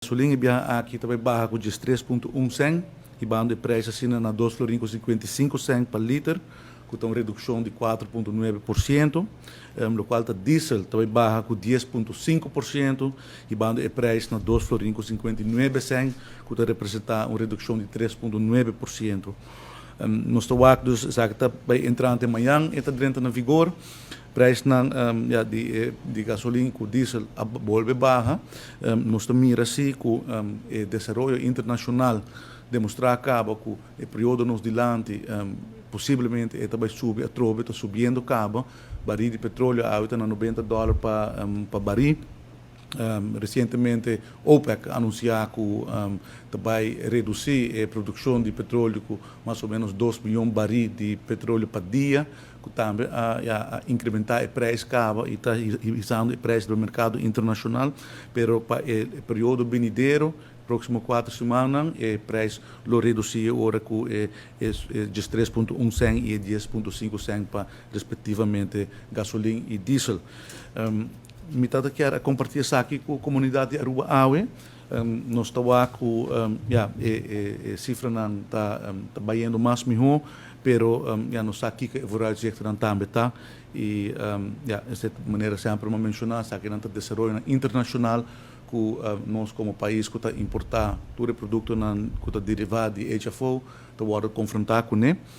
Gasolin e biaha aki ta bay baha cu 13.1 cent, hibando e prijs asina na 2 florin cu 55 cent pa liter, cu ta un reduccion di 4.9%. Locual ta diesel, ta bay baha cu 10.5%, hibando e prijs na 2 florin cu 59 cent, cu ta representa un reduccion di 3.9%. Nos ta wak dus esaki ta bay entrante mañan, e ta drenta na vigor. Prijs nan ja, di gasolin cu diesel a bolbe baha. Nos ta mira si cu e desaroyo internacional demostra caba cu e periodo nos dilanti posiblemente e ta bay subi atrobe, ta subiendo caba. Baril di petroleo awe ta na 90 dollar pa baril. Recientemente OPEC a anuncia cu ta bay reduci e produccion di petroleo cu mas o menos 2 miyon baril di petroleo pa dia, cu tambe a incrementa e prijs caba y ta hisando e prijs di mercado internacional, pero pa e periodo venidero, proximo 4 siman, e prijs lo reduci ora cu e 3.1 cent y 10.5 cent pa respectivamente gasolin y diesel. Mi tata kier comparti esaki cu e comunidad di Aruba awe. Nos ta cu ja, e cifranan ta bayendo mas miho, pero ja, nos sa cu e vooruitzichten tambe ta y ja, e manera semper mi a menciona, sa cu nan ta desaroyo internacional cu nos como pais cu ta importa tur e productonan cu ta deriva di HFO, ta wordo confronta cu ne.